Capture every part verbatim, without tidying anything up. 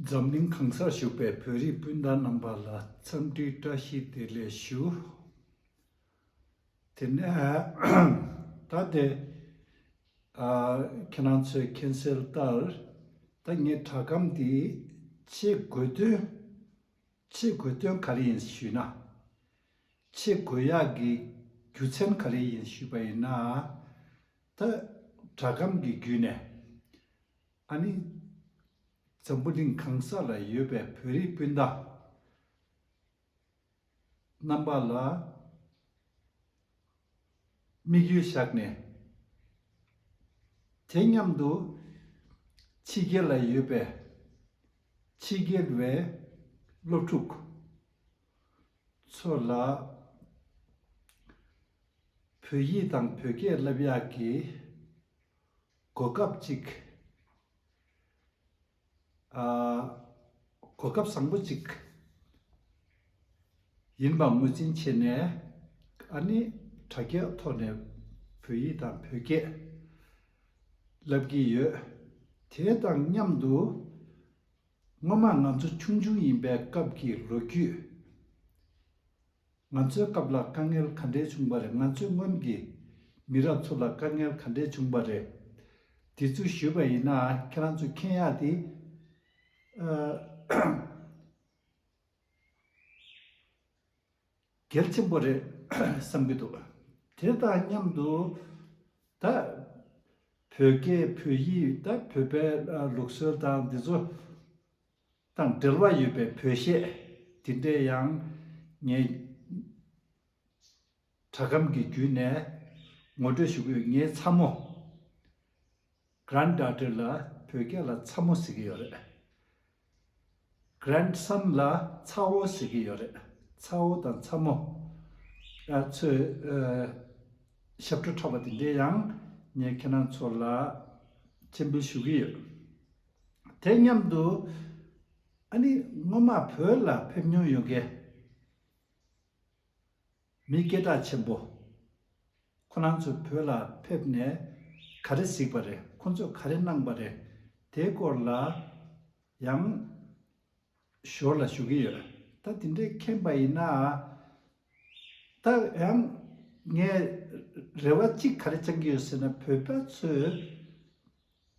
འཛམ་གླིང་གང་སར་བཞུགས་པའི་བོད་རིགས་སྤུན་ཟླ་རྣམ་པ་ལ་འཚམས་འདྲིའི་བཀྲ་ཤིས་བདེ་ལེགས་ཞུ། དེ་ནས་ད་དེ་ཨ་ཁྱེད་རང་ཚོས་མཁྱེན་གསལ་ལྟར། ད་ངས་དྲ་སྒམ་འདི་ཕྱེ་དགོས་དོན། ཕྱེ་དགོས་དོན་ག་རེ་ཡིན་ཞུས་ན། ཕྱེ་དགོས་ཡག་གི་རྒྱུ་མཚན་ག་རེ་ཡིན་ཞུས་པ་ཡིན་ན། ད་དྲ་སྒམ་གྱི་བརྒྱུད་ནས་ཨ་ནི་འཛམ་བུ་གླིང་གང་ས་ལ་ཡོད་པའི་བོད་རིགས་སྤུན་ཟླ་རྣམ་པ་ལ་དམིགས་ཡུལ་བཞག་ནས། དེ་མཉམ་དུ་ཕྱི་རྒྱལ་ལ་ཡོད་པའི་ཕྱི་རྒྱལ་བའི་སློབ་ཕྲུག་ཚོ་ལ་བོད་ཡིག་དང་བོད་སྐད་བསླབ་ཡག་གི་གོ་སྐབས་ཅིག་ཨ་གོ་སྐབས་བཟང་པོ་ཅིག་ཡིན་པ་ངོས་འཛིན་བྱས་ནས། ཨ་ནི་དྲ་རྒྱའི་ཐོག་ནས་བོད་ཡིག་དང་བོད་སྐད་བསླབ་ཀྱི་ཡོད། དེ་དང་མཉམ་དུ་སྔོན་མ་ང་ཚོ་ཆུང་ཆུང་ཡིན་པའི་སྐབས་ཀྱི་ལོ་རྒྱུས། ང་ཚོའི་སྐབས་ལ་དཀའ་ངལ་ག་འདྲས་བྱུང་བ་རེད། ང་ཚོའི་སྔོན་གྱི་མི་རབས་ཚོ་ལ་དཀའ་ངལ་ག་འདྲས་བྱུང་བ་རེད། དེ་ཚོ་ཞུས་པ་ཡིན་ན་ཁྱེད་རང་ཚོ་མཁྱེན་ཡག་དེ་ཨ་གལ་ཆེན་པོ་རེད་བསམ་གྱི་འདུག་དེ་དང་མཉམ་དུ་ད་བོད་སྐད་བོད་ཡིག་ད་བོད་པའི་ལུགས་སྲོལ་དང་འདི་ཚོ་དང་འབྲེལ་བ་ཡོད་པའི་བོད་གཞས་དེ་འདྲས་ཡང་ངས་དྲ་སྒམ་གྱི་བརྒྱུད་ནས་ངོ་སྤྲོད་ཞུ་གི་ཡོད། ངའི་ཚ་མོ། གྷ་རན་ཌ་ཌོ་ཊར་ལ་བོད་སྐད་ལ་ཚ་མོ་ཟེར་གྱི་ཡོད་རེད། གྷ་རན་ཌི་སན་ལ་ཚ་བོ་ཟེར་གྱི་ཡོད་རེད། ཚ་བོ་དང་ཚ་མོ་ཨ་ཚོས་ཨ་ཞབས་བྲོ་འཁྲབ་པ་དེ་འདྲས་ཡང་ངས་ཁྱེད་རང་ཚོ་ལ་སྤྱན་འབུལ་ཞུ་གི་ཡོད། དེ་མཉམ་དུ་ཨ་ནི་སྔོན་མ་བོད་ལ་ཕེབས་མྱོང་ཡོད་མཁན་མི་སྐད་གྲགས་ཆེན་པོ་ཁོ་རང་ཚོ་བོད་ལ་ཕེབས་ནས་ག་རེ་གཟིགས་པ་རེད། ཁོ་ཚོས་ག་རེ་གནང་པ་རེད། དེའི་སྐོར་ལ་ཡང་ཞོར་ལ་ཞུ་གི་ཡོད། ད་དེ་འདྲས་མཁྱེན་པ་ཡིན་ན། ད་ཡང་ངས་རེ་བ་གཅིག་ག་རེ་བཅང་གི་ཡོད་ཟེར་ན། བོད་པ་ཚོས་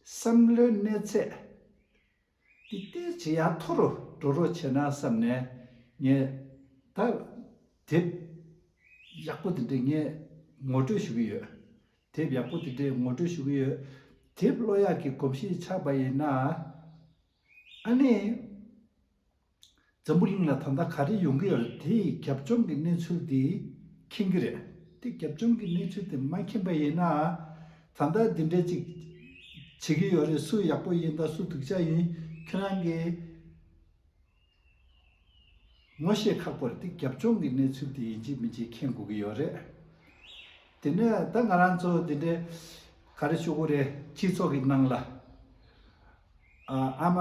བསམ་བློའི་གནས་ཚད་འདི་ཏོག་ཙམ་ཡར་མཐོ་རུ་འགྲོ་རོགས་བྱས་ན་བསམ་ནས། ངས་ད་དེབ་ཡག་པོ་དེ་འདྲས་ངས་ངོ་སྤྲོད་ཞུ་གི་ཡོད། དེབ་ཡག་པོ་དེ་འདྲས་ངོ་སྤྲོད་ཞུ་གི་ཡོད། དེབ་ཀློག་ཡག་གི་གོམས་གཤིས་ཆགས་པ་ཡིན་ན། ཨ་ནི་འཛམ་བུ་གླིང་ལ་ད་ལྟ་ག་རེ་ཡོང་གི་ཡོད་རེད། དེའི་རྒྱབ་ལྗོངས་ཀྱི་གནས་ཚུལ་དེ་མཁྱེན་གྱི་རེད། དེ་རྒྱབ་ལྗོངས་ཀྱི་གནས་ཚུལ་དེ་མ་མཁྱེན་པ་ཡིན་ན། ད་ལྟ་འདི་འདྲས་ཅིག་བྱེད་ཀྱི་ཡོད་རེད། སུ་ཡག་པོ་ཡིན་དང་སུ་སྡུག་ཅག་ཡིན་ཁྱེད་རང་གིས་ངོ་ཤེས་ཁག་པོ་རེད། དེ་རྒྱབ་ལྗོངས་ཀྱི་གནས་ཚུལ་དེ་ཡིན་གཅིག་མིན་གཅིག་མཁྱེན་དགོས་ཀྱི་ཡོད་རེད། དེ་ནས་ད་ང་རང་ཚོ་འདི་འདྲའི་ག་རེ་ཞུ་དགོས་རེད། སྤྱི་ཚོགས་ཀྱི་ནང་ལ་ཨ་ཨ་མ་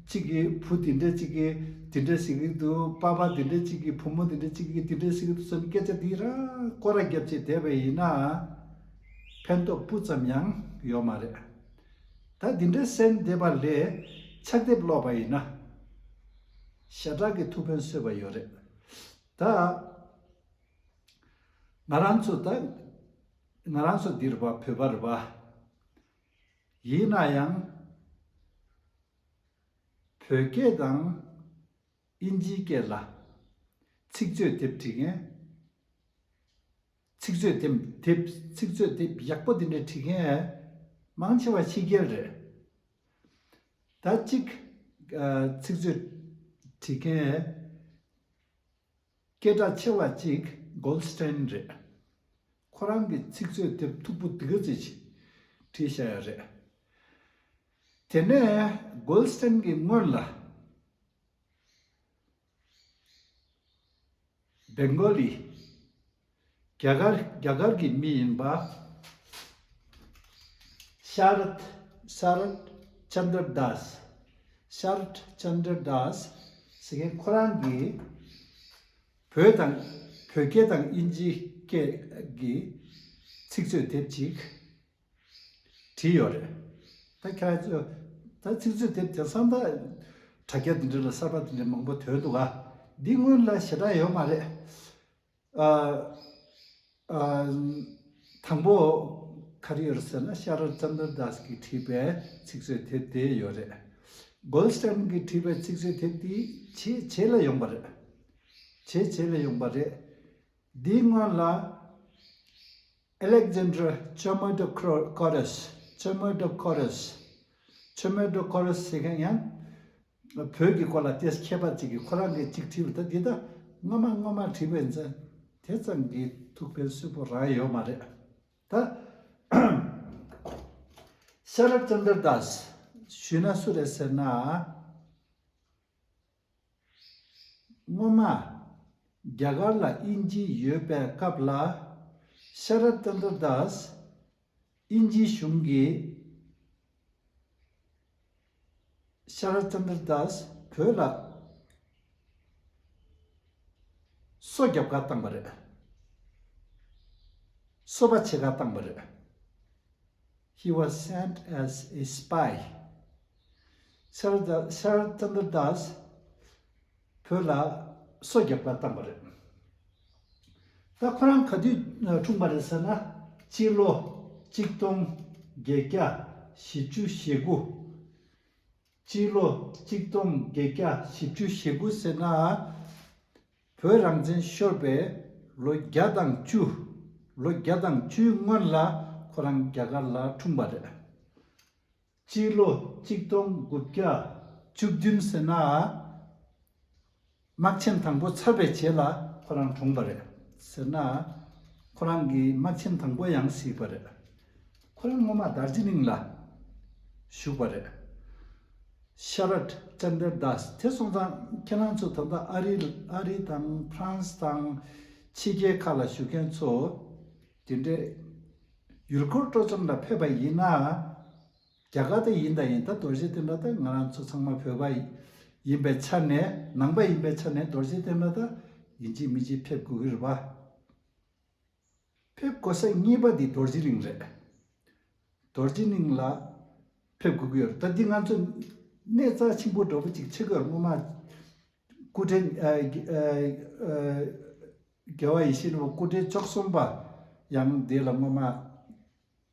གཅིག་གིས་བུ་འདི་འདྲ་གཅིག་གིས་འདི་འདྲ་ཟེར་གྱི་འདུག་པ་ཕ་འདི་འདྲ་གཅིག་གིས་བུ་མོ་འདི་འདྲ་གཅིག་གིས་འདི་འདྲ་ཟེར་གྱི་འདུག་བསམ། སྐད་ཆ་འདི་རང་སྐོར་ར་བརྒྱབ་བྱས་བསྡད་པ་ཡིན་ན་ཕན་ཐོགས་སྤུ་ཙམ་ཡང་ཡོད་མ་རེད། ད་འདི་འདྲ་གསན་བསྡད་པ་ལས་ཕྱག་དེབ་ཀློག་པ་ཡིན་ན་ཞེ་དྲག་གི་ཐུགས་ཕན་གསོས་པ་ཡོད་རེད། ད་ང་རང་ཚོ་ད་ང་རང་ཚོ་འདི་རེད་པ། བོད་པ་རེད་པ། ཡིན་ན་ཡང་བོད་སྐད་དང་དབྱིན་ཇིའི་སྐད་ལ་ཚིག་མཛོད་དེབ་བྲིས་མཁན། ཚིག་མཛོད་དེབ་དེབ་ཚིག་མཛོད་དེབ་ཡག་པོ་དེ་འདྲ་བྲིས་མཁན་མང་ཆེ་བ་ཕྱི་རྒྱལ་རེད། ད་གཅིག་ཨ་ཚིག་མཛོད་བྲིས་མཁན་སྐད་གྲགས་ཆེ་བ་གཅིག་གོལ་སྟན་རེད། ཁོ་རང་གི་ཚིག་མཛོད་དེབ་མཐུག་པོ་འདི་ག་ཙམ་ཞིག་བྲིས་བཞག་ཡོད་རེད། དེ་ནས་གོལ་སྟན་གྱི་སྔོན་ལ་བེང་གོ་ལི། རྒྱ་གར་རྒྱ་གར་གྱི་མི་ཡིན་པ། ཤ་རད། ཤ་རད་ཅན་དྲ་དཱས། ཤ་རད་ཅན་དྲ་དཱས་ཟེར་མཁན་ཁོ་རང་གིས་བོད་དང་བོད་སྐད་དང་དབྱིན་ཇིའི་སྐད་ཀྱི་ཚིག་མཛོད་དེབ་ཅིག་བྲིས་ཡོད་རེད། ད་ཁྱེད་རང་ཚོས་ད་ཚིག་མཛོད་དེབ་དེང་སང་ད་ དྲ་རྒྱ་འདི་འདྲ་ལ་གསར་པ་འདི་འདྲ་མང་པོ་ཐོན་འདུག་ག་འདི་སྔོན་ལ་ཞེ་དྲག་ཡོད་མ་རེད། ཨ། ཨ། དང་པོ་ག་རེ་ཡོད་རེད་ཟེར་ན། ཤ་རད་ཙན་དར་དཱས་ཀྱིས་བྲིས་པའི་ཚིག་མཛོད་དེབ་དེ་ཡོད་རེད། གོལ་སྟན་གྱིས་བྲིས་པའི་ཚིག་མཛོད་དེབ་དེ་ཆེས་རྗེས་ལ་ཡོང་པ་རེད། ཆེས་རྗེས་ལ་ཡོང་པ་རེད། འདིའི་སྔོན་ལ་Alexander Thermodocrates, Thermodocrates, Thermodocrates ཟེར་མཁན་ཡང་བོད་ཀྱི་སྐོར་ལ་ཏོག་ཙམ་མཁས་པ་ཅིག་གིས་ཁོ་རང་གིས་ཅིག་བྲིས་པ། ད་འདི་ད་སྔོན་མ་སྔོན་མ་བྲིས་པ་ཡིན་ཙང་དེ་ཙམ་གྱི་ཐུགས་ཕན་གསོས་པོ་རང་ཡོད་མ་རེད། ད་ཤ་རད་ཙན་དར་དཱས་ཞུས་ན་སུ་རེད་ཟེར་ན། སྔོན་མ་རྒྱ་གར་ལ་དབྱིན་ཇི་ཡོད་པའི་སྐབས་ལ། ཤ་རད་ཙན་དར་དཱས་དབྱིན་ཇིའི་གཞུང་གིས་ཤ་རད་ཙན་དར་དཱས་བོད་ལ་སོ་རྒྱབ་ཁ་བཏང་པ་རེད། སོ་པ་བྱེད་ཁ་བཏང་པ་རེད། He was sent as a spy. ཤ་རད་ཤ་རད་ཙན་དར་དཱས་བོད་ལ་སོ་རྒྱབ་ཁ་བཏང་པ་རེད། ད་ཁོ་རང་ག་དུས་འཁྲུངས་པ་རེད་ཟེར་ན། སྤྱི་ལོ་གཅིག་སྟོང་བརྒྱད་བརྒྱ་བཞི་བཅུ་ཞེ་དགུ། སྤྱི་ལོ་གཅིག་སྟོང་བརྒྱད་བརྒྱ་བཞི་བཅུ་ཞེ་དགུ་ཟེར་ན། བོད་རང་བཙན་ཤོར་བའི་ལོ་བརྒྱ་དང་བཅུ། ལོ་བརྒྱ་དང་བཅུའི་སྔོན་ལ་ཁོ་རང་རྒྱ་གར་ལ་འཁྲུངས་པ་རེད། སྤྱི་ལོ་གཅིག་སྟོང་དགུ་བརྒྱ་བཅུ་བདུན་ཟེར་ན། དམག་ཆེན་དང་པོ་ཚར་བའི་རྗེས་ལ་ཁོ་རང་འཁྲུངས་པ་རེད་ཟེར་ན། ཁོ་རང་གིས་དམག་ཆེན་དང་པོ་ཡང་གཟིགས་པ་རེད། ཁོ་རང་སྔོན་མ་དར་ཇི་ལིང་ལ་བཞུགས་པ་རེད། ཤ་རད་ཙན་དར་དཱས་དེ་སོང་ཙང་ཁྱེད་རང་ཚོ་ད་ལྟ་ཨ་རི་ཨ་རི་དང་ཧྥ་རན་སི་དང་ཕྱི་རྒྱལ་ཁག་ལ་བཞུགས་མཁན་ཚོ་དེ་འདྲའི་ཡུལ་སྐོར་སྤྲོ་འཆམ་ལ་ཕེབས་པ་ཡིན་ན། རྒྱ་གར་དེ་ཡིན་དང་ཡིན། ད་རྡོ་རྗེ་གདན་ལ་ད་ང་རང་ཚོ་ཚང་མ་བོད་པ་ཡིན་པའི་ཆ་ནས། ནང་པ་ཡིན་པའི་ཆ་ནས་རྡོ་རྗེ་གདན་ལ་ད་ཡིན་གཅིག་མིན་གཅིག་ཕེབས་དགོས་ཀྱི་རེད་པ། ཕེབས་དགོས་ས་གཉིས་པ་འདི་རྡོ་རྗེ་གླིང་རེད། རྡོ་རྗེ་གླིང་ལ་ཕེབས་དགོས་ཀྱི་ཡོད་རེད། ད་འདི་ང་ཚོ་གནས་རྩ་ཆེན་པོ་འདྲ་པོ་ཅིག་ཆགས་ཀྱི་ཡོད་རེད། སྔོན་མ་སྐུ་ཕྲེང་ཨ་ཨ་ཨ་རྒྱལ་བ་ཡིད་བཞིན་ནོར་བུ་སྐུ་ཕྲེང་བཅུ་གསུམ་པ་ཡང་འདི་ལ་སྔོན་མ་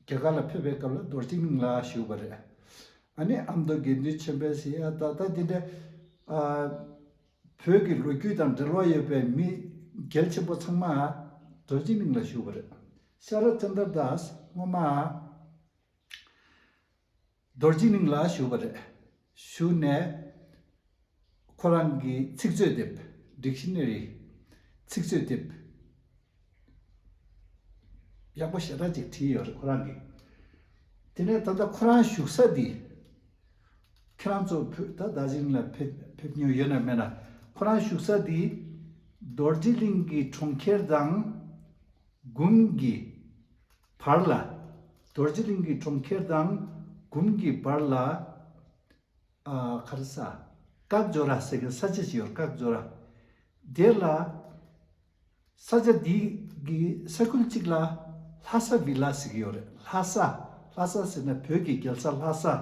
རྒྱ་གར་ལ་ཕེབས་པའི་སྐབས་ལ་རྡོ་རྗེ་གླིང་ལ་བཞུགས་པ་རེད། ཨ་ནི་ཨ་མདོ་དགེ་འདུན་ཆོས་འཕེལ་ཟེར་ཡ་ད་ད་འདི་འདྲ་ཨ་བོད་ཀྱི་ལོ་རྒྱུས་དང་འབྲེལ་བ་ཡོད་པའི་མི་གལ་ཆེན་པོ་ཚང་མ་རྡོ་རྗེ་གླིང་ལ་བཞུགས་པ་རེད། ཤ་རད་ཙན་དར་དཱས་སྔོན་མ་རྡོ་རྗེ་གླིང་ལ་བཞུགས་པ་རེད། བཞུགས་ནས་ཁོ་རང་གི་ཚིག་མཛོད་དེབ། ཌིག་ཤི་ན་རི། ཚིག་མཛོད་དེབ་ཡག་པོ་ཞེ་དྲག་ཅིག་བྲིས་ཡོད་རེད་ཁོ་རང་གིས། དེ་ནས་ད་ལྟ་ཁོ་རང་བཞུགས་ས་འདི། ཁྱེད་རང་ཚོ་བོད་ད་རྡོ་རྗེ་གླིང་ལ་ཕེབས་ཕེབས་མྱོང་ཡོད་ན་མེད་ན། ཁོ་རང་བཞུགས་ས་འདི་རྡོ་རྗེ་གླིང་གི་གྲོང་ཁྱེར་དང་དགུན་གྱི་བར་ལ། རྡོ་རྗེ་གླིང་གི་གྲོང་ཁྱེར་དང་དགུན་གྱི་བར་ལ། ཨ་ག་རེ་ཟ། ཀག་ཇོ་ར་ཟེར་གྱི་ས་ཆ་ཞིག་ཡོད། ཀག་ཇོ་ར། དེ་ལ་ས་ཆ་འདི་གི་ས་ཁུལ་གཅིག་ལ་ལྷ་ས་བི་ལ་ཟེར་གྱི་ཡོད་རེད། ལྷ་ས། ལྷ་ས་ཟེར་ན་བོད་ཀྱི་རྒྱལ་ས་ལྷ་ས།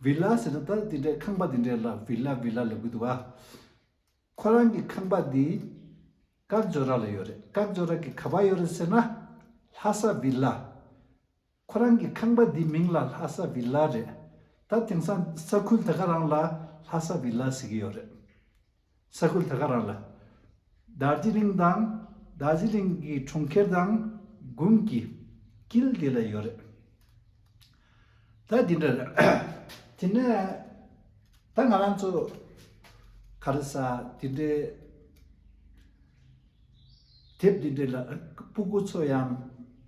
བི་ལ་ཟེར་ན་ད་འདི་འདྲའི་ཁང་པ་འདི་འདྲའི་ལ་བི་ལ་བི་ལ་ལབ་ཀྱི་འདུག་ག་ཁོ་རང་གི་ཁང་པ་འདི་ཀག་ཇོ་ར་ལ་ཡོད་རེད། ཀག་ཇོ་ར་གི་ག་པར་ཡོད་རེད་ཟེར་ན་ལྷ་ས་བི་ལ། ཁོ་རང་གི་ཁང་པ་འདི་མིང་ལ་ལྷ་ས་བི་ལ་རེད། ད་དེང་སང་ས་ཁུལ་དེ་ག་རང་ལ་ལྷ་ས་བི་ལ་ཟེར་གྱི་ཡོད་རེད། ས་ཁུལ་དེ་ག་རང་ལ། རྡོ་རྗེ་གླིང་དང་རྡོ་རྗེ་གླིང་གི་གྲོང་ཁྱེར་དང་དགུན་གྱི་དཀྱིལ་དེ་ལ་ཡོད་རེད། ད་འདི་འདྲ་རེད། དེ་ནས་ད་ང་རང་ཚོ་ག་རེ་ཟ་འདི་འདྲའི་དེབ་འདི་འདྲའི་ལ་སྤུ་གུ་ཚོ་ཡང་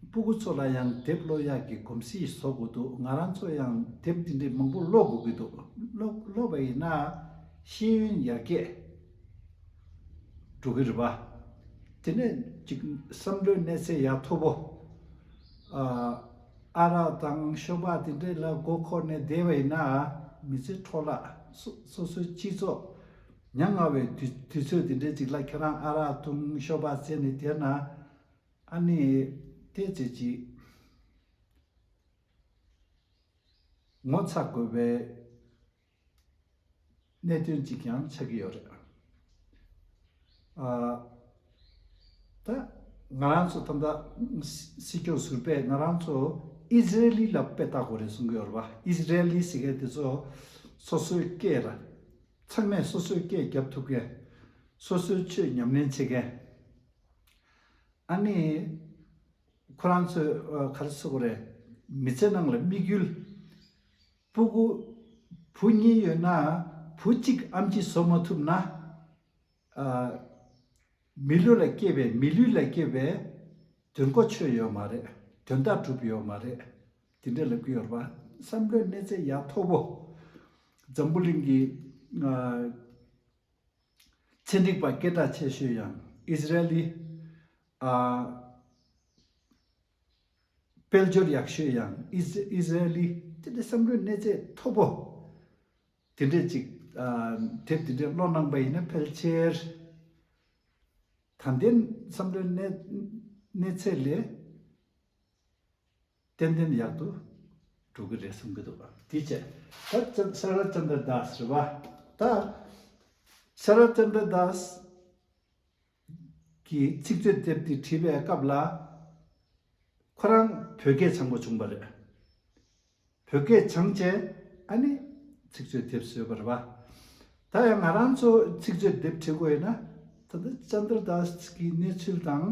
སྤུ་གུ་ཚོ་ལ་ཡང་དེབ་ཀློག་ཡག་གི་གོམས་གཤིས་བཟོ་དགོས་འདུག་ང་རང་ཚོ་ཡང་དེབ་འདི་འདྲའི་མང་པོ་ཀློག་དགོས་ཀྱི་འདུག་ཀློག་ཀློག་པ་ཡིན་ན་ཤེས་ཡོན་ཡར་རྒྱས་འགྲོ་གི་རེད་པ། དེ་ནས་ཅིག་བསམ་བློའི་གནས་ཚད་ཡར་མཐོ་པོ། ཨ་ཨ་རག་དང་ཤོ་སྦག་དེ་འདྲའི་ལ་མགོ་འཁོར་ནས་བསྡད་པ་ཡིན་ན། མི་ཚེ་འཕྲོ་བརླག་སོ་སོ་སོའི་སྤྱི་ཚོགས་ཉམ་ང་བའི་དུས་དུས་ཚོད་དེ་འདྲའི་ཅིག་ལ་ཁྱེད་རང་ཨ་རག་འཐུང་ཤོ་སྦག་བཟས་ནས་བསྡད་ན། ཨ་ནི་དེ་ཚེ་ཅིག་ངོ་ཚ་དགོས་པའི་ གནད་དོན་ཅིག་ཀྱང་ཆགས་ཀྱི་ཡོད་རེད། ཨ། ད་ང་རང་ཚོ་ད་ལྟ་སྲིད་སྐྱོང་ཟུར་པས་ང་རང་ཚོ་ཨི་ཟི་རེལ་ལི་ལ་དཔེ་བལྟ་དགོས་རེད་གསུང་གི་ཡོད་རེད་བ། ཨི་ཟི་རེལ་ལི་ཟེར་མཁན་དེ་ཚོ་སོ་སོའི་སྐད་ལ། ཚང་མས་སོ་སོའི་སྐད་རྒྱབ་ཐུབ་མཁན། སོ་སོའི་ཆོས་ཉམས་ལེན་བྱེད་མཁན། ཨ་ནི། ཁོ་རང་ཚོས་ཨ་ག་རེ་ཟེར་དགོས་རེད། མི་ཚེ་ནང་ལ་དམིགས་ཡུལ། སྤུ་གུ། བུ་གཉིས་ཡོད་ན། བུ་གཅིག་ཨེམ་ཆི་བཟོ་མ་ཐུབ་ན། ཨ། མི་ལུས་ལ་སྐྱེས་པའི་མི་ལུས་ལ་སྐྱེས་པའི་དོན་གོ་ཆོད་ཡོད་མ་རེད། དོན་དག་གྲུབ་ཡོད་མ་རེད། དེ་འདྲ་ལབ་ཀྱི་ཡོད་རེད་པ། བསམ་བློའི་གནས་ཚད་ཡག་མཐོ་པོ། འཛམ་བུ་གླིང་གི་ཨ། ཚན་རིག་པ་སྐད་གྲགས་ཆེ་ཤོས་ཡང་ཨི་ཟི་རེལ་ལི། ཨ། དཔལ་འབྱོར་ཡག་ཤོས་ཡང་ཨི་ཟི་ཨི་ཟི་རེལ་ལི། དེ་འདྲའི་བསམ་བློའི་གནས་ཚད་མཐོ་པོ། དེ་འདྲས་ཅིག་ཨ། དེབ་དེ་འདྲས་ཀློག་གནང་པ་ཡིན་ན་ཕལ་ཆེར། ད་ལྟའི་བསམ་བློའི་གནས་གནས་ཚད་ལས་ཏན་ཏན་ཡག་ཏུ་འགྲོ་གི་རེད་བསམ་གྱི་འདུག་དེ་བྱས། ད་ཅ་ས་ར་ཅན་དྲ་དཱས་རེད་བ། ད་ས་ར་ཅན་དྲ་དཱས་ཀྱིས་ཚིག་མཛོད་དེབ་དེ་བྲིས་པའི་སྐབས་ལ། ཁོ་རང་བོད་སྐད་སྦྱང་དགོས་བྱུང་པ་རེད། བོད་སྐད་སྦྱངས་བྱས་ཨ་ནི་ཚིག་མཛོད་དེབ་བཟོས་པ་རེད་བ། ད་ཡང་ང་རང་ཚོ་ཚིག་མཛོད་དེབ་བྲི་དགོས་ཡོད་ན། ད་ལྟ་ཅན་དྲ་དཱས་ཀྱི་གནས་ཚུལ་དང་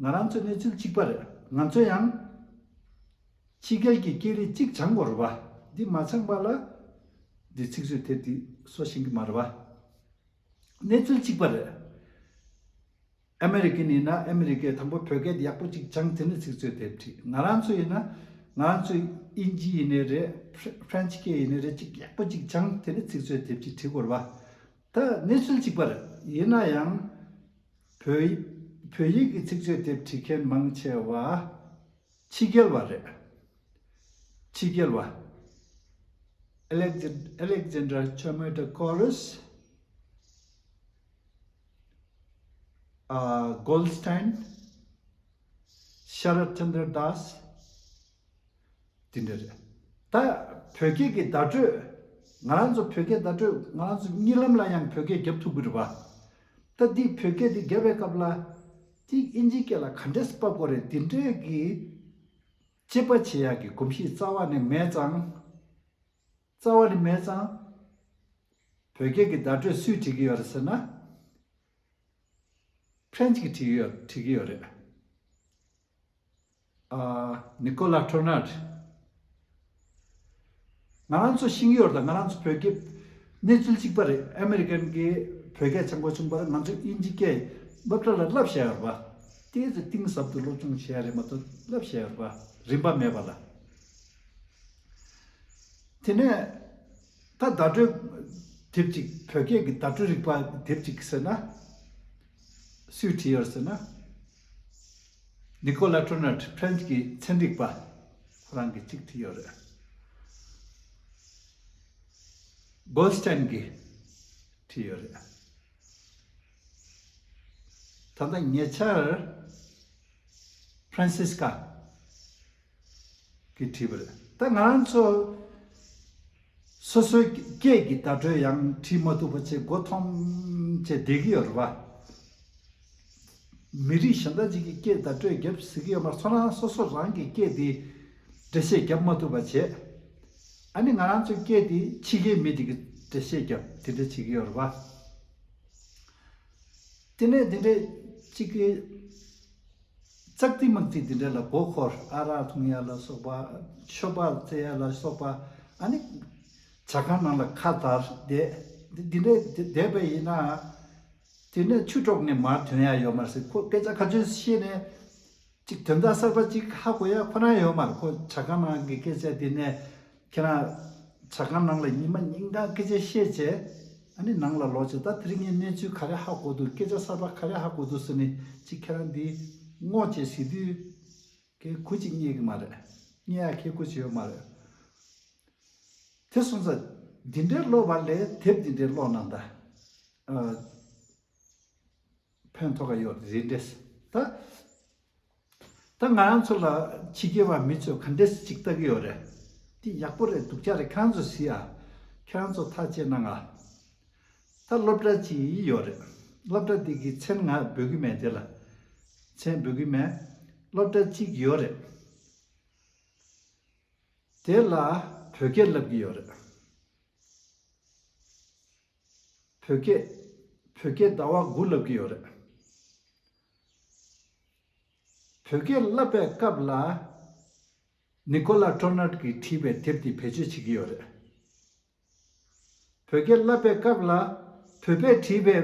ང་རང་ཚོའི་གནས་ཚུལ་གཅིག་པ་རེད། ང་ཚོ་ཡང་ཕྱི་རྒྱལ་གྱི་སྐད་རིགས་གཅིག་སྦྱང་དགོས་རེད་བ། འདི་མ་སྦྱངས་པ་ལ་འདི་ཚིག་མཛོད་དེབ་འདི་བཟོ་ཤེས་ཀྱི་མ་རེད་བ། གནས་ཚུལ་གཅིག་པ་རེད། ཨ་མེ་རི་ཀན་ཡིན་ན་ཨ་མེ་རི་ཀས་དང་པོ་བོད་སྐད་ཡག་པོ་ཅིག་སྦྱངས། དེ་ནས་ཚིག་མཛོད་དེབ་བྲིས། ང་རང་ཚོ་ཡིན་ན་ང་རང་ཚོས་དབྱིན་ཇི་ཡིན་ནའི་རེད། ཕ་ཕ་རན་སི་སྐད་ཡིན་ནའི་རེད། ཅིག་ཡག་པོ་ཅིག་སྦྱངས། དེ་ནས་ཚིག་མཛོད་དེབ་ཅིག་བྲི་དགོས་རེད་བ། ད་གནས་ཚུལ་གཅིག་པ་རེད། ཡིན་ན་ཡང་བོད་བོད་ཡིག་གི་ཚིག་མཛོད་དེབ་བྲི་མཁན་མང་ཆེ་བ་ཕྱི་རྒྱལ་བ་རེད། ཕྱི་རྒྱལ་བ། Alexan- Alexander Chomedakouros, ཨ། Goldstein, Sharat Chandra Das དེ་འདྲ་རེད། ད་བོད་སྐད་ཀྱི་བརྡ་སྤྲོད། ང་རང་ཚོ་བོད་སྐད་བརྡ་སྤྲོད་ང་རང་ཚོ་གཉིད་ལམ་ལ་ཡང་བོད་སྐད་རྒྱབ་ཐུབ་ཀྱི་རེད་བ། ད་འདི་བོད་སྐད་འདི་རྒྱབ་པའི་སྐབས་ལ་འདི་དབྱིན་ཇིའི་སྐད་ལ་ག་འདྲས་ཕབ་དགོས་རེད། འདི་འདྲས་ཀྱི་དཔྱད་པ་བྱེད་ཡག་གི་གོམས་གཤིས་རྩ་བ་ནས་མེད་ཙང་། རྩ་བ་ནས་མེད་ཙང་། བོད་སྐད་ཀྱི་བརྡ་སྤྲོད་སུས་བྲིས་ཀྱི་ཡོད་རེད་ཟེར་ན། ཕྲན་གྱིས་བྲིས་ཀྱི་ཡོད་བྲིས་ཀྱི་ཡོད་རེད། ཨ། ནི་ཀོ་ལ་ཊོ་ནར། ང་རང་ཚོ་ཤེས་ཀྱི་ཡོད་རེད། ད་ང་རང་ཚོ་བོད་སྐད་གནས་ཚུལ་གཅིག་པ་རེད། ཨ་མེ་རི་ཀན་གྱིས་བོད་སྐད་སྦྱང་དགོས་བྱུང་བར་ང་ཚོ་དབྱིན་ཇི་སྐད་སློབ་གྲྭ་ལ་བསླབ་བཞག་ཡོད་རེད་པ། དེ་ཚོ་གཏིང་ཟབ་ཏུ་སློབ་སྦྱོང་བྱས་རེད་མ་གཏོགས་བསླབ་བཞག་ཡོད་རེད་པ། རིན་པ་མེད་པ་ལ། དེ་ནས་ད་བརྡ་སྤྲོད་དེབ་ཅིག་བོད་སྐད་ཀྱི་བརྡ་སྤྲོད་རིག་པ་དེབ་ཅིག་ཟེར་ན། སུས་བྲིས་ཡོད་ཟེར་ན། ནི་ཀོ་ལ་ཊོ་ནར་ཕྲན་གྱི་ཚན་རིག་པ་ཁོ་རང་གིས་གཅིག་བྲིས་ཡོད་རེད། གོལ་སྟན་གྱིས་བྲིས་ཡོད་རེད། ད་ལྟ་ཉེ་ཆར་ཕྲན་སིས་ཀ་གིས་བྲིས་པ་རེད། ད་ང་རང་ཚོ་སོ་སོའི་སྐད་ཀྱི་བརྡ་སྤྲོད་ཡང་བྲིས་མ་ཐུབ་པ་བྱས་མགོ་འཐོམས་བྱས་བསྡད་ཀྱི་ཡོད་རེད་བ། མི་རིགས་གཞན་དག་ཅིག་གི་སྐད་བརྡ་སྤྲོད་རྒྱབ་ཟེར་གྱི་ཡོད་མ་རེད། ཚོ་རང་སོ་སོ་རང་གི་སྐད་དེ་འགྲེལ་བཤད་རྒྱབ་མ་ཐུབ་པ་བྱས། ཨ་ནི་ང་རང་ཚོའི་སྐད་དེ་ཕྱི་རྒྱལ་མི་དེ་གི་འགྲེལ་བཤད་རྒྱབ་དེ་འདྲ་བྱེད་ཀྱི་ཡོད་རེད་བ། དེ་ནས་དེ་འདྲ་ཅིག་གི་ཙག་ཙིག་མག་ཙིག་དེ་འདྲ་ལ་མགོ་འཁོར། ཨ་རག་འཐུང་ཡ་ལ་སོགས་པ། ཤོ་སྦག་རྩེ་ཡ་ལ་སོགས་པ། ཨ་ནི་ཇ་ཁང་ནང་ལ་ཁ་བརྡར་བསྡད། འདི་འདི་འདྲ་བསྡད་པ་ཡིན་ན། དེ་ནས་ཆུ་གྲོགས་ནས་མར་ཐོན་ཡ་ཡོད་མ་རེད་ཟེར། ཁོ་སྐད་ཆ་ཁ་ཆོས་བཤད་ནས་ཅིག་དོན་དག་གསར་པ་ཅིག་ཧ་གོ་ཡ་ཁོ་རང་ཡོད་མ་རེད། ཁོ་ཇ་ཁང་ནང་གི་སྐད་ཆ་དེ་ནས་ཁྱེད་རང་ཇ་ཁང་ནང་ལ་ཉི་མ་ཉིན་གང་སྐད་ཆ་བཤད་བྱས། ཨ་ནི་ནང་ལ་ལོག་བྱས་ད་དེ་རིང་ངས་གནས་ཚུལ་ག་རེ་ཧ་གོ་འདུག་སྐད་ཆ་གསར་པ་ག་རེ་ཧ་གོ་འདུག་ཟེར་ནས་ཅིག་ཁྱེད་རང་འདི་སྔོག་བྱས་ཟེར་དུས་ཁོས་གུ་ཅིག་རྙེད་ཀྱི་མ་རེད། རྙེད་ཡ་ཁོས་གུ་ཅིག་ཡོད་མ་རེད། དེ་སོང་ཙང་འདི་འདྲའི་ཀློག་པ་ལས་དེབ་འདི་འདྲའི་ཀློག་གནང་ད། ཨ། ཕན་ཐོགས་ཀ་ཡོད་རེད་འདྲས། ད་ད་ང་རང་ཚོ་ལ་ཕྱི་རྒྱལ་བ་མི་ཚོས་ག་འདྲས་ཅིག་ལྟ་གི་ཡོད་རེད། འདི་ཡག་པོ་རེད་སྡུག་ཅག་རེད། ཁྱེད་རང་ཚོ་གཟིགས་ཨ། ཁྱེད་རང་ཚོ་ཐག་བཅད་གནང་ཨ། ད་སློབ་གྲྭ་གཅིག་ཡོད་རེད། སློབ་གྲྭ་དེ་གི་མཚན་ང་འབོད་ཀྱི་མེད་དེ་ལ། མཚན་འབོད་ཀྱི་མེད། སློབ་གྲྭ་གཅིག་ཡོད་རེད། དེ་ལ་བོད་སྐད་བསླབ་ཀྱི་ཡོད་རེད། བོད་སྐད། བོད་སྐད་ཟླ་བ་དགུ་བསླབ་ཀྱི་ཡོད་རེད། བོད་སྐད་བསླབ་པའི་སྐབས་ལ། ནི་ཀོ་ལ་ཀྲོ་ནར་གྱིས་བྲིས་པའི་དེབ་དེ་བེད་སྤྱོད་བྱེད་ཀྱི་ཡོད་རེད། བོད་སྐད་བསླབ་པའི་སྐབས་ལ། བོད་པས་བྲིས་པའི་བརྡ་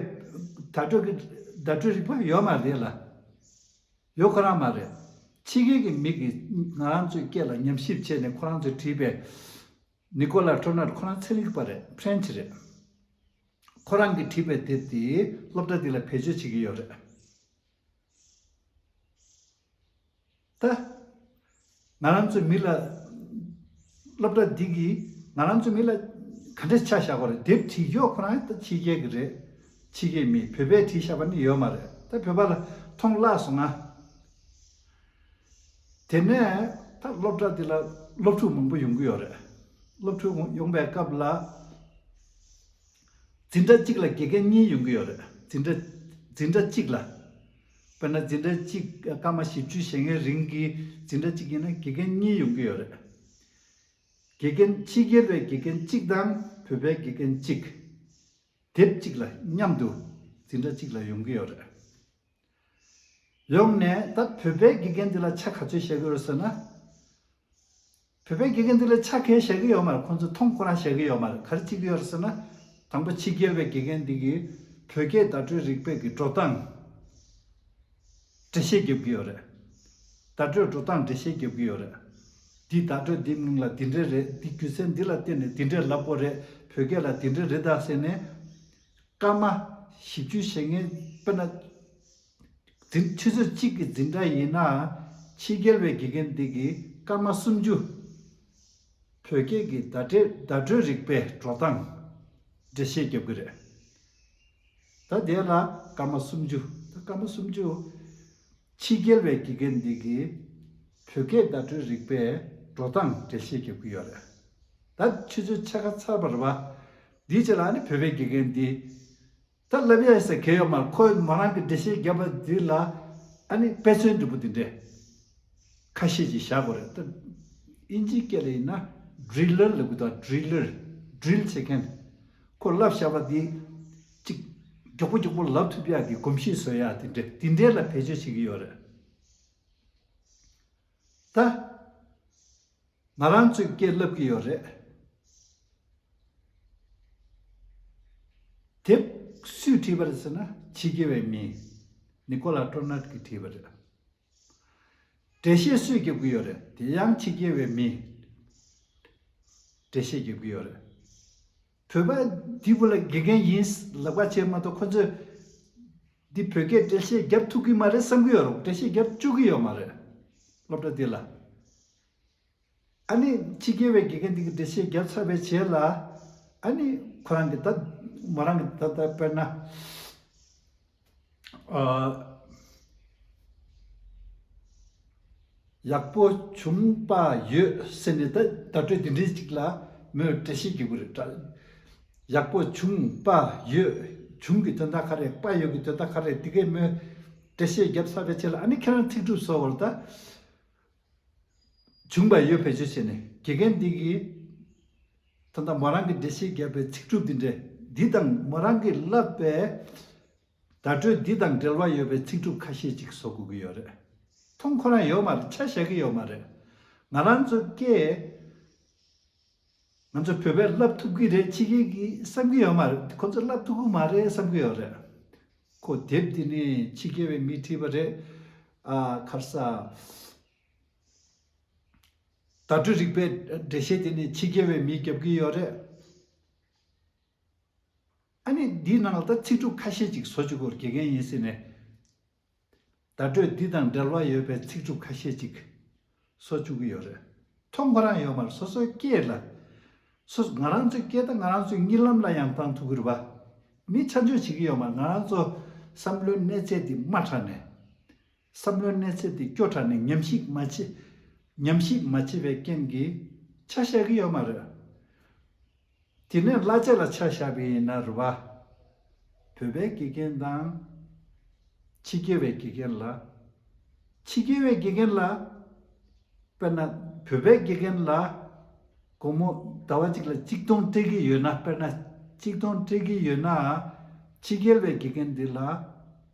སྤྲོད་ཀྱི་བརྡ་སྤྲོད་རིག་པ་ཡོད་མ་རེད་ལ། ཡོད་ཁོ་རང་མ་རེད། ཕྱི་རྒྱལ་གྱི་མི་གིས་ང་རང་ཚོའི་སྐད་ལ་ཉམས་ཞིབ་བྱས་ནས་ཁོ་རང་ཚོས་བྲིས་པའི། ནི་ཀོ་ལ་ཀྲོ་ནར་ཁོ་རང་ཚན་རིག་པ་རེད། ཕྲན་ཆི་རེད། ཁོ་རང་གིས་བྲིས་པའི་དེབ་དེ་སློབ་གྲྭ་འདི་ལ་བེད་སྤྱོད་བྱེད་ཀྱི་ཡོད་རེད། ད། ང་རང་ཚོའི་མི་ལ། སློབ་གྲྭ་འདི་གིས་ང་རང་ཚོའི་མི་ལ་ག་འདྲས་ཆ་བཞག་གོ་རེད། དེབ་བྲིས་ཡོད་ཁོ་རང་ད་ཕྱི་རྒྱལ་གྱི་རེད། ཕྱི་རྒྱལ་མི་བོད་པས་བྲིས་བཞག་པ་ནི་ཡོད་མ་རེད། ད་བོད་པ་ལ་མཐོང་བརླག་སོང་ང་། དེ་ནས་ད་སློབ་གྲྭ་འདི་ལ་སློབ་ཕྲུག་མང་པོ་ཡོང་གི་ཡོད་རེད། སློབ་ཕྲུག་ཡོང་པའི་སྐབས་ལ། འཛིན་གྲྭ་གཅིག་ལ་དགེ་རྒན་གཉིས་ཡོང་གི་ཡོད་རེད། འཛིན་གྲྭ། འཛིན་གྲྭ་གཅིག་ལ། དཔེར་ན་འཛིན་གྲྭ་གཅིག་སྐར་མ་བཞི་བཅུ་ཞེ་ལྔའི་རིང་གི་འཛིན་གྲྭ་གཅིག་ཡིན་ན་དགེ་རྒན་གཉིས་ཡོང་གི་ཡོད་རེད། དགེ་རྒན། ཕྱི་རྒྱལ་བའི་དགེ་རྒན་གཅིག་དང་བོད་པའི་དགེ་རྒན་གཅིག་དེབ་གཅིག་ལ་མཉམ་དུ་འཛིན་གྲྭ་གཅིག་ལ་ཡོང་གི་ཡོད་རེད། ཡོང་ནས་ད་བོད་པའི་དགེ་རྒན་འདི་ལ་ཆ་ག་ཚོད་བཞག་གི་ཡོད་ཟེར་ན། བོད་པའི་དགེ་རྒན་འདི་ལ་ཆ་གང་བཞག་གི་ཡོད་མ་རེད། ཁོང་ཚོ་མཐོང་ཁོ་རང་བཞག་གི་ཡོད་མ་རེད། ག་རེ་བྱེད་ཀྱི་ཡོད་རེད་ཟེར་ན། དང་པོ་ཕྱི་རྒྱལ་བའི་དགེ་རྒན་འདི་གིས་བོད་སྐད་བརྡ་སྤྲོད་རིག་པའི་གི་འགྲོ་སྟངས་འགྲེལ་བཤད་རྒྱབ་ཀྱི་ཡོད་རེད། བརྡ་སྤྲོད་འགྲོ་སྟངས་འགྲེལ་བཤད་རྒྱབ་ཀྱི་ཡོད་རེད། འདི་བརྡ་སྤྲོད་འདི་མིང་ལ་འདི་འདྲ་རེད། འདི་རྒྱུ་མཚན་འདི་ལ་བརྟེན་ནས་འདི་འདྲ་ལབ་དགོས་རེད། བོད་སྐད་ལ་འདི་འདྲ་རེད་ད་ཟེར་ནས། སྐར་མ་བཞི་བཅུ་ཞེ་ལྔའི་དཔེར་ན། འཛིན། ཆུ་ཚོད་གཅིག་གི་འཛིན་གྲྭ་ཡིན་ན། ཕྱི་རྒྱལ་བའི་དགེ་རྒན་འདི་གིས་སྐར་མ་སུམ་ཅུ། བོད་སྐད་ཀྱི་བརྡ་སྤྲོད། བརྡ་སྤྲོད་རིག་པའི་འགྲོ་སྟངས་འགྲེལ་བཤད་རྒྱབ་ཀྱི་རེད། ད་དེ་ལ་སྐར་མ་སུམ་ཅུ། ད་སྐར་མ་སུམ་ཅུ། ཕྱི་རྒྱལ་བའི་དགེ་རྒན་འདི་གིས་བོད་སྐད་བརྡ་སྤྲོད་རིག་པའི་འགྲོ་སྟངས་འགྲེལ་བཤད་རྒྱབ་ཀྱི་ཡོད་རེད། ད་ཆུ་ཚོད་ཕྱེད་ཀ་ཚར་བ་རེད་པ། འདིའི་རྗེས་ལ་ཨ་ནི་བོད་པའི་དགེ་རྒན་འདི། ད་ལབ་ཡ་ཟེར་གང་ཡོད་མ་རེད། ཁོས་མོ་རང་གི་འགྲེལ་བཤད་བརྒྱབ་པ་འདི་ལ་ཨ་ནི་དཔེ་མཚོན་འདྲ་པོ་འདི་འདྲས་ཁ་ཤས་ཅིག་བཞག་དགོས་རེད། ད་ཨིན་ཇིའི་སྐད་ལ་ཡིན་ན་ཌི་རི་ལར་ལབ་གི་འདུག་ཌི་རི་ལར། ཌི་རིལ་བྱེད་མཁན། ཁོ་ལབ་བཞག་པ་འདི་ཅིག་མགྱོགས་པོ་མགྱོགས་པོ་ལབ་ཐུབ་ཡག་གི་གོམས་གཤིས་བཟོ་ཡག་དེ་འདྲས་དེ་འདྲས་ལ་བེད་སྤྱོད་བྱེད་ཀྱི་ཡོད་རེད། ད། ང་རང་ཚོས་སྐད་བསླབ་ཀྱི་ཡོད་རེད། དེབ་སུས་བྲིས་པ་རེད་ཟེར་ན་ཕྱི་རྒྱལ་བའི་མི། ནི་ཀོ་ལ་ཀྲོ་ནར་གྱིས་བྲིས་པ་རེད། འགྲེལ་བཤད་སུས་རྒྱབ་ཀྱི་ཡོད་རེད། དེ་ཡང་ཕྱི་རྒྱལ་བའི་མི། འགྲེལ་བཤད་རྒྱབ་ཀྱི་ཡོད་རེད། བོད་པ་འདི་བོ་ལ་དགེ་རྒན་ཡིན་ལབ་པ་བྱས་མ་གཏོགས་ཁོ་ཚོས་འདི་བོད་སྐད་འགྲེལ་བཤད་རྒྱབ་ཐུབ་ཀྱི་མ་རེད་བསམ་གྱི་ཡོད་རེད། འགྲེལ་བཤད་རྒྱབ་བཅུག་གི་ཡོད་མ་རེད། སློབ་གྲྭ་འདི་ལ། ཨ་ནི་ཕྱི་རྒྱལ་བའི་དགེ་རྒན་འདི་གི་འགྲེལ་བཤད་བརྒྱབ་ཚར་བའི་རྗེས་ལ། ཨ་ནི་ཁོ་རང་གི་ད་མོ་རང་གི་ད་ལྟ་དཔེར་ན། ཨ། ཡག་པོ་བྱུང་པ་ཡོད་ཟེར་ནས་ད་བརྡ་སྤྲོད་འདི་འདྲའི་ཅིག་ལ་མོས་འགྲེལ་བཤད་རྒྱབ་ཀྱི་རེད་ད། ཡག་པོ་བྱུང་པ་ཡོད། བྱུང་གི་དོན་དག་ག་རེ། པ་ཡོད་ཀྱི་དོན་དག་ག་རེ། འདི་གས་མོས་འགྲེལ་བཤད་བརྒྱབ་ཚར་བའི་རྗེས་ལ་ཨ་ནི་ཁྱེད་རང་ཚིག་གྲུབ་བཟོ་བར་ད། བྱུང་བ་ཡོད་བེད་སྤྱོད་བྱས་ནས་དགེ་རྒན་འདི་གིས་ད་ལྟ་མོ་རང་གི་འགྲེལ་བཤད་བརྒྱབ་པའི་ཚིག་གྲུབ་འདི་འདྲས་འདི་དང་མོ་རང་གིས་བསླབས་པའི་བརྡ་སྤྲོད་འདི་དང་འབྲེལ་བ་ཡོད་པའི་ཚིག་གྲུབ་ཁ་ཤས་ཅིག་བཟོ་དགོས་ཀྱི་ཡོད་རེད། མཐོང་ཁོ་རང་ཡོད་མ་རེད། ཆ་བཞག་གི་ཡོད་མ་རེད། ང་རང་ཚོ་སྐད། ང་ཚོ་བོད་པས་བསླབ་ཐུབ་ཀྱི་རེད། ཕྱི་རྒྱལ་གྱིས་བསམ་གྱི་ཡོད་མ་རེད། ཁོ་ཚོ་བསླབ་ཐུབ་ཀྱི་མ་རེད་བསམ་གྱི་ཡོད་རེད། ཁོ་དེབ་འདི་ནི་ཕྱི་རྒྱལ་བའི་མིས་བྲིས་པ་རེད། ཨ། ག་རེ་ཟ། བརྡ་སྤྲོད་རིག་པའི་འགྲེལ་བཤད་དེ་ནི་ཕྱི་རྒྱལ་བའི་མིས་རྒྱབ་ཀྱི་ཡོད་རེད། ཨ་ནི་འདིའི་ནང་ལ་ད་ཚིག་གྲུབ་ཁ་ཤས་ཅིག་བཟོ་བཅུག་དགོས། དགེ་རྒན་ཡིན་ཟེར་ནས། བརྡ་སྤྲོད་འདི་དང་འབྲེལ་བ་ཡོད་པའི་ཚིག་གྲུབ་ཁ་ཤས་ཅིག་བཟོ་བཅུག་གི་ཡོད་རེད། མཐོང་ཁོ་རང་ཡོད་མ་རེད། སོ་སོའི་སྐད་ལ། སོ། ང་རང་ཚོའི་སྐད་ད་ང་རང་ཚོའི་གཉིད་ལམ་ལ་ཡང་བཏང་ཐུབ་ཀྱི་རེད་པ། མི་ཆ་འཇོག་བྱེད་ཀྱི་ཡོད་མ་རེད། ང་རང་ཚོ་བསམ་བློའི་གནས་ཚད་འདི་དམའ་དྲགས་ནས། བསམ་བློའི་གནས་ཚད་འདི་སྐྱོ་དྲགས་ནས་ཉམས་ཞིབ་མ་བྱེད། ཉམས་ཞིབ་མ་བྱེད་པའི་རྐྱེན་གྱིས་ཆ་བཞག་གི་ཡོད་མ་རེད། དེ་ནས་གླ་ཆ་ལ་ཆ་བཞག་པ་ཡིན་ན་རེད་པ། བོད་པའི་དགེ་རྒན་དང་། ཕྱི་རྒྱལ་བའི་དགེ་རྒན་ལ། ཕྱི་རྒྱལ་བའི་དགེ་རྒན་ལ། དཔེར་ན་བོད་པའི་དགེ་རྒན་ལ། སྒོར་མོ་ཟླ་བ་གཅིག་ལ་གཅིག་སྟོང་སྤྲད་ཀྱི་ཡོད་ན། དཔེར་ན་གཅིག་སྟོང་སྤྲད་ཀྱི་ཡོད་ན། ཕྱི་རྒྱལ་བའི་དགེ་རྒན་འདི་ལ་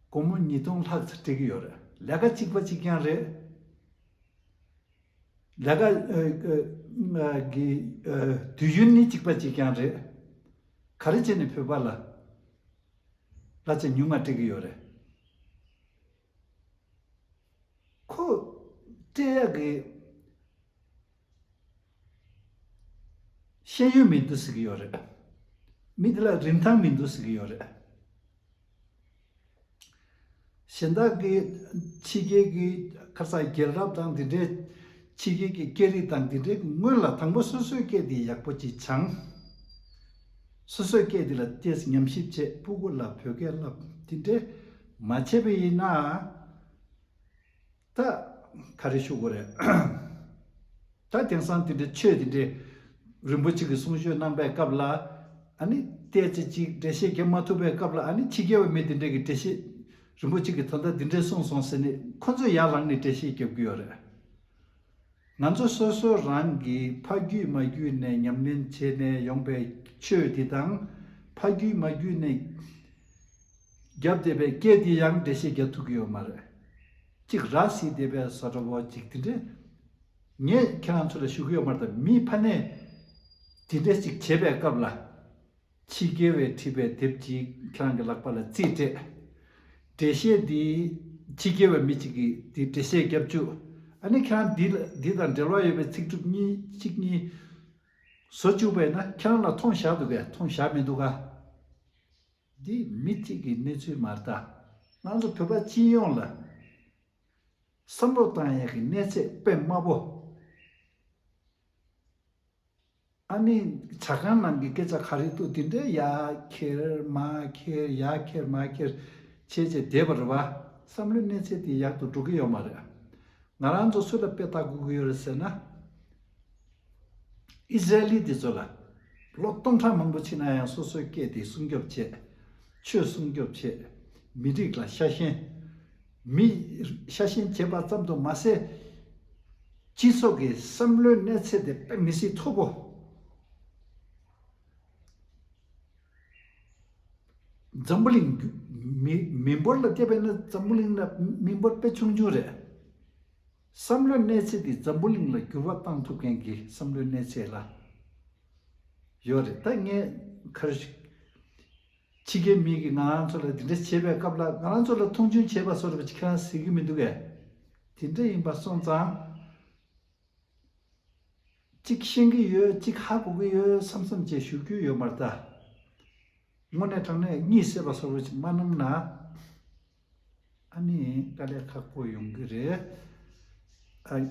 སྒོར་མོ་ཉིས་སྟོང་ལྷག་ཙམ་སྤྲད་ཀྱི་ཡོད་རེད། ལས་ཀ་གཅིག་པ་གཅིག་རྐྱང་རེད། ལས་ཀ་ཨ་ཨ་གི་ཨ་དུས་ཡུན་ནི་གཅིག་པ་གཅིག་རྐྱང་རེད། ག་རེ་བྱས་ནས་བོད་པ་ལ་གླ་ཆ་ཉུང་ང་སྤྲད་ཀྱི་ཡོད་རེད། ཁོ་སྤྲད་ཡག་གི་ཤེས་ཡོན་མི་འདུག་ཟེར་གྱི་ཡོད་རེད། མི་དེ་ལ་རིན་ཐང་མི་འདུག་ཟེར་གྱི་ཡོད་རེད། གཞན་དག་གི་ཕྱི་རྒྱལ་གྱི་ཁ་སང་རྒྱལ་རབས་དང་འདི་འདྲའི་ཕྱི་རྒྱལ་གྱི་སྐད་རིགས་དང་འདི་འདྲའི་སྔོན་ལ་དང་པོ་སོ་སོའི་སྐད་དེ་ཡག་པོ་ཅིག་སྦྱང་། སོ་སོའི་སྐད་དེ་ལ་ཏོག་ཙམ་ཉམས་ཞིབ་བྱས། ཕྲུ་གུ་ལ་བོད་སྐད་བསླབ། འདི་འདྲའི་མ་བྱས་པ་ཡིན་ན། ད་ག་རེ་ཞུ་དགོས་རེད། ད་དེང་སང་དེ་འདྲའི་ཆོས་དེ་འདྲའི་རིན་པོ་ཆེ་གི་གསུང་ཆོས་གནང་པའི་སྐབས་ལ། ཨ་ནི་བལྟས་ཚེ་ཅིག་འགྲེལ་བཤད་རྒྱབ་མ་ཐུབ་པའི་སྐབས་ལ། ཨ་ནི་ཕྱི་རྒྱལ་བ་མི་དེ་འདྲས་ཀྱི་འགྲེལ་བཤད། རིན་པོ་ཆེ་གིས་ད་ལྟ་འདི་འདྲས་གསུངས་སོང་ཟེར་ནས་ཁོ་ཚོས་ཡར་ལངས་ནས་འགྲེལ་བཤད་རྒྱབ་ཀྱི་ཡོད་རེད། ང་ཚོ་སོ་སོ་རང་གིས་ཕ་རྒྱུད་མ་རྒྱུད་ནས་ཉམས་ལེན་བྱས་ནས་ཡོང་པའི་ཆོས་དེ་དང་། ཕ་རྒྱུད་མ་རྒྱུད་ནས་རྒྱབ་བསྡད་པའི་སྐད་དེ་ཡང་འགྲེལ་བཤད་རྒྱག་ཐུབ་ཀྱི་ཡོད་མ་རེད། གཅིག་ར་བཟི་བསྡད་པའི་བཟོ་འདྲ་བོ་གཅིག་དེ་འདྲས། ངས་ཁྱེད་རང་ཚོ་ལ་ཞུ་གི་ཡོད་མ་རེད། ད་མི་ཕ་ནས་དེ་འདྲས་ཅིག་བྱེད་པའི་སྐབས་ལ། ཕྱི་རྒྱལ་བས་བྲིས་པའི་དེབ་ཅིག་ཁྱེད་རང་གི་ལག་པ་ལ་རྩིས་སྤྲད། འགྲེལ་བཤད་འདི་ཕྱི་རྒྱལ་བའི་མི་གཅིག་གིས་འདི་འགྲེལ་བཤད་རྒྱབ་བཅུག་ཨ་ནི་ཁྱེད་རང་འདི་ལ་འདི་དང་འབྲེལ་བ་ཡོད་པའི་ཚིག་གྲུབ་གཉིས་གཅིག་གཉིས་བཟོ་བཅུག་པས་ན། ཁྱེད་རང་ལ་མཐོང་བཞག་འདུག་གས། མཐོང་བཞག་མི་འདུག་ག་འདི་མི་གཅིག་གི་གནས་ཚུལ་མ་རེད་ད། ང་ཚོ་བོད་པ་སྤྱི་ཡོངས་ལ་བསམ་བློ་བཏང་ཡག་གི་གནས་ཚད་དཔེ་དམའ་པོ། ཨ་ནི་ཇ་ཁང་ནང་གི་སྐད་ཆ་ག་རེ་འདུག་དེ་འདྲའི་ཡར་འཁྱེར་མར་འཁྱེར་ཡར་འཁྱེར་མར་འཁྱེར་བྱས་བྱས་བསྡད་པ་རེད་བ། བསམ་བློའི་གནས་ཚད་དེ་ཡག་ཏུ་འགྲོ་གི་ཡོད་མ་རེད། ང་རང་ཚོ་སུ་ལ་དཔེ་ལྟ་དགོས་ཀྱི་ཡོད་རེད་ཟེར་ན། ཨི་ཟི་རལ་ལི་དེ་ཚོ་ལ། ལོ་སྟོང་ཕྲག་མང་པོ་ཕྱིན་ན་ཡང་སོ་སོའི་སྐད་དེ་སྲུང་སྐྱོབ་བྱས། ཆོས་སྲུང་སྐྱོབ་བྱས། མི་རིགས་ལ་ཤ་ཞེན། མི་ཤ་ཞེན་བྱས་པ་ཙམ་དུ་མ་ཟད། སྤྱི་ཚོགས་ཀྱི་བསམ་བློའི་གནས་ཚད་དེ་དཔེ་མི་སྲིད་མཐོ་པོ། འཛམ་བུ་གླིང་རྒྱུ་མི་མི་འབོར་ལ་བལྟས་པས་ན་འཛམ་བུ་གླིང་ན་མི་འབོར་དཔེ་ཆུང་ཆུང་རེད། བསམ་བློའི་གནས་ཚད་དེ་འཛམ་བུ་གླིང་ལ་འགྱུར་བ་བཏང་ཐུབ་མཁན་གྱི་བསམ་བློའི་གནས་ཚད་ལ་ཡོད་རེད། ད་ངས་ག་རེ་ཞུ། ཕྱི་རྒྱལ་མི་གིས་ང་རང་ཚོ་ལ་འདི་འདྲ་བྱེད་པའི་སྐབས་ལ་ང་རང་ཚོ་ལ་མཐོང་ཆུང་བྱེད་པ་བཟོ་འདྲ་ཅིག་ཁྱེད་རང་གཟིགས་ཀྱི་མི་འདུག་གས། དེ་འདྲ་ཡིན་པ་སོང་ཙང་། གཅིག་ཤེས་ཀྱི་ཡོད། གཅིག་ཧ་གོ་གི་ཡོད་བསམ་བསམ་བྱས་ཞུ་རྒྱུ་ཡོད་མ་རེད་ད། དངོས་གནས་དྲང་གནས་གཉིད་སད་པ་བཟོ་འདྲ་ཅིག་མ་གནང་ན། ཨ་ནི་དཀའ་ལས་ཁག་པོ་ཡོང་གི་རེད། ཨ།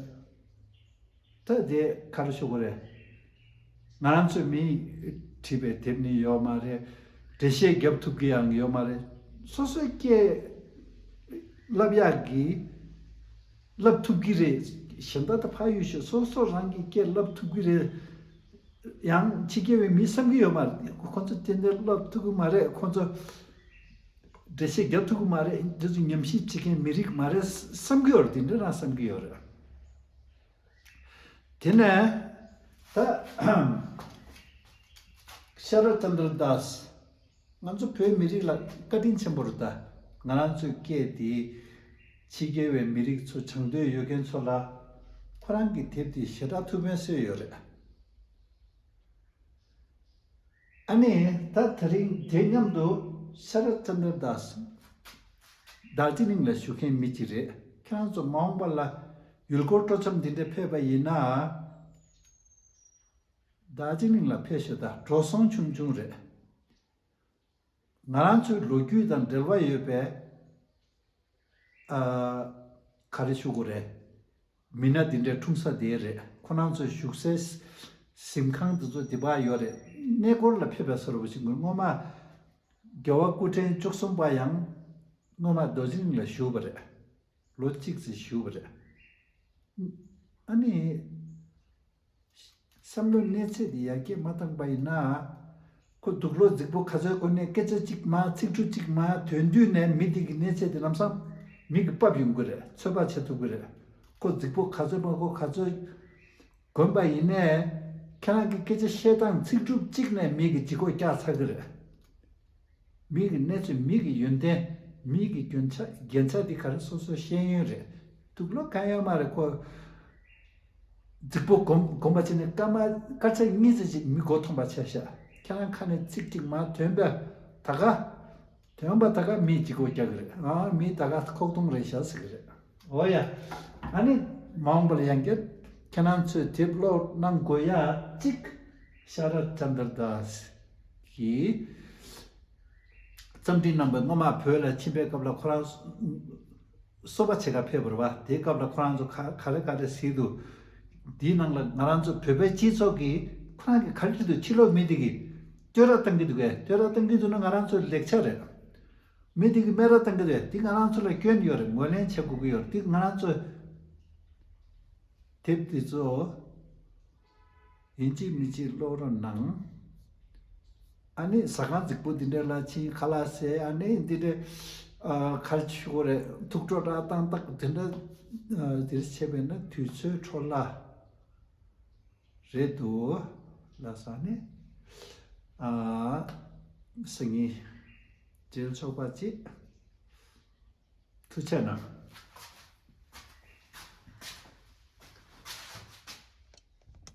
ད་དེ་ག་རེ་ཞུ་དགོས་རེད། ང་རང་ཚོའི་མིས་བྲིས་པའི་དེབ་ནི་ཡོད་མ་རེད། འགྲེལ་བཤད་རྒྱབ་ཐུབ་ཀྱི་ཡང་ཡོད་མ་རེད། སོ་སོའི་སྐད་བསླབ་ཡག་གི་བསླབ་ཐུབ་ཀྱི་རེད། གཞན་དག་ད་ཕ་ཡུལ་ཤོད། སོ་སོ་རང་གི་སྐད་བསླབ་ཐུབ་ཀྱི་རེད། ཡང་ཕྱི་རྒྱལ་བའི་མིས་བསམ་གྱི་ཡོད་མ་རེད། ཁོ་ཚོ་ཏན་ཏན་བསླབ་ཐུབ་ཀྱི་མ་རེད། ཁོ་ཚོ་འགྲེལ་བཤད་རྒྱབ་ཐུབ་ཀྱི་མ་རེད། འདི་ཚོ་ཉམས་ཞིབ་བྱེད་མཁན་མི་རིགས་མ་རེད་བསམ་གྱི་ཡོད་རེད། དེ་འདྲ་རང་བསམ་གྱི་ཡོད་རེད། དེ་ནས་ད་ཤ་ར་ཅན་དྲ་དཱས། ང་ཚོ་བོད་མི་རིགས་ལ་བཀའ་དྲིན་ཆེན་པོ་རེད་ད། ང་རང་ཚོའི་སྐད་དེ་ཕྱི་རྒྱལ་བའི་མི་རིགས་ཚོ་སྦྱང་འདོད་ཡོད་མཁན་ཚོ་ལ་ཁོ་རང་གི་དེབ་དེ་ཞེ་དྲག་ཐུགས་ཕན་གསོས་ཡོད་རེད། ཨ་ནི་ད་དེ་རིང་དེ་མཉམ་དུ་ཤ་ར་ཅན་དྲ་དཱས། དར་ཇི་ལིང་ལ་བཞུགས་མཁན་མི་གཅིག་རེད། ཁྱེད་རང་ཚོ་མ་འོངས་པ་ལ་ཡུལ་སྐོར་སྤྲོ་འཆམ་འདི་འདྲ་ཕེབས་པ་ཡིན་ན། དར་ཇི་ལིང་ལ་ཕེབས་ཤོག་ད་འགྲོ་སོང་ཆུང་ཆུང་རེད། ང་རང་ཚོའི་ལོ་རྒྱུས་དང་འབྲེལ་བ་ཡོད་པའི། ཨ། ག་རེ་ཞུ་དགོས་རེད། མི་སྣ་འདི་འདྲའི་འཁྲུངས་ས་དེ་རེད། ཁོ་རང་ཚོའི་བཞུགས་སའི་གཟིམ་ཁང་དེ་ཚོ་འདི་པར་ཡོད་རེད། གནས་སྐོར་ལ་ཕེབས་པའི་བཟོ་འདྲ་ཞིག་ངོ་མ། རྒྱལ་བ་སྐུ་ཕྲེང་བཅུ་གསུམ་པ་ཡང་སྔོན་མ་རྡོ་རྗེ་གླིང་ལ་བཞུགས་པ་རེད། ལོ་གཅིག་ཙམ་བཞུགས་པ་རེད། ཨ་ནི། བསམ་བློའི་གནས་ཚད་དེ་ཡར་རྒྱས་མ་བཏང་པ་ཡིན་ན། ཁོ་དུག་ལོག་རྫིག་པོ་ག་ཚོད་གོ་ནས་སྐད་ཆ་གཅིག་མ་ཚིག་འབྲུ་གཅིག་མ་ཐོན་དུས་ནས་མི་དེ་གི་གནས་ཚད་དེ་ལམ་སང་མིག་གིས་ཕབ་ཡོང་གི་རེད། ཚོད་དཔག་བྱེད་ཐུབ་ཀྱི་རེད། ཁོ་རྫིག་པོ་ག་ཚོད་མ་གོ་ག་ཚོད་གོན་པ་ཡིན་ནའི་ཁྱེད་རང་གི་སྐད་ཆ་བཤད་སྟངས་ཚིག་འབྲུ་གཅིག་ནས་མིག་གི་ལྗིད་ཁོག་བཀྱག་ཚར་གི་རེད། མིག་གི་གནས་ཚུལ་མིག་གི་ཡོན་ཏན་མིག་གི་རྒྱན་ཆ་རྒྱན་ཆ་འདི་ག་རེ་སོ་སོ་ཤེས་ཡོན་རེད། དུག་ལོག་གང་ཡང་མ་རེད་ཁོ། རྫིག་པོ་གོམ་གོམ་པ་བྱས་ནས་སྐར་མ་སྐར་ཆ་གཉིས་ཙམ་ཅིག་མི་མགོ་འཐོམས་པ་ཆགས་ཤག་ཁྱེད་རང་ཁ་ནས་ཚིག་གཅིག་མ་ཐོན་པ་ད་ག་ཐོན་པ་ད་ག་མི་ལྗིད་ཁོག་རྒྱག་གི་རེད། ཨ་མི་ད་ག་ཁོག་སྟོང་རེད་ཤག་ཟེར་གི་རེད། འོ་ཡ། ཨ་ནི་མ་འོངས་པ་ལ་ཡང་བསྐྱར་ཁྱེད་རང་ཚོས་དེབ་ཀློག་གནང་དགོས་ཡ་གཅིག་ཤ་ར་ཅན་དར་དཱས་ཀྱིས་རྩོམ་སྒྲིག་གནང་བའི་སྔོན་མ་བོད་ལ་ཕྱིན་པའི་སྐབས་ལ་ཁོ་རང་གསོ་པ་བྱེད་ག་ཕེབས་པ་རེད་བ། དེའི་སྐབས་ལ་ཁོ་རང་ཚོ་ག་ག་རེ་ག་རེ་ཟེར་འདུག་དེའི་ནང་ལ་ང་རང་ཚོ་བོད་པའི་སྤྱི་ཚོགས་ཀྱིས་ཁོ་རང་གིས་ག་རེ་བྲིས་འདུག་ཕྱི་ལོགས་མི་དེ་གིས་བསྟོད་ར་བཏང་གི་འདུག་གས། བསྟོད་ར་བཏང་གི་འདུག་ན་ང་རང་ཚོའི་ལེགས་ཆ་རེད། མི་དེ་གིས་སྨད་ར་བཏང་གི་འདུག་གས། འདི་ང་རང་ཚོ་ལ་སྐྱོན་ཡོད་རེད། ངོས་ལེན་བྱེད་དགོས་ཀྱི་ཡོད་རེད། འདི་ང་རང་ཚོ་དེབ་འདི་ཚོ་ཡིན་གཅིག་མིན་གཅིག་ཀློག་རོགས་གནང་། ཨ་ནི་ཟ་ཁང་རྫིག་པོ་འདི་འདྲ་ལ་ཕྱིན་ཁ་ལག་ཟས། ཨ་ནི་འདི་འདྲ་ཨ་གར་ཆུ་གོ་རེད། ཐུགས་སྤྲོ་ར་བཏང་སྟངས་འདི་འདྲ་ཨ་འདིར་བྱས་པས་ན་དུས་ཚོད་འཕྲོ་བརླག་རེད་འདུག་ལ་ས་ནི་ཨ་སང་ཉིན་མཇལ་ཆོག་པ་ཅིག་ཐུགས་རྗེ་གནང་།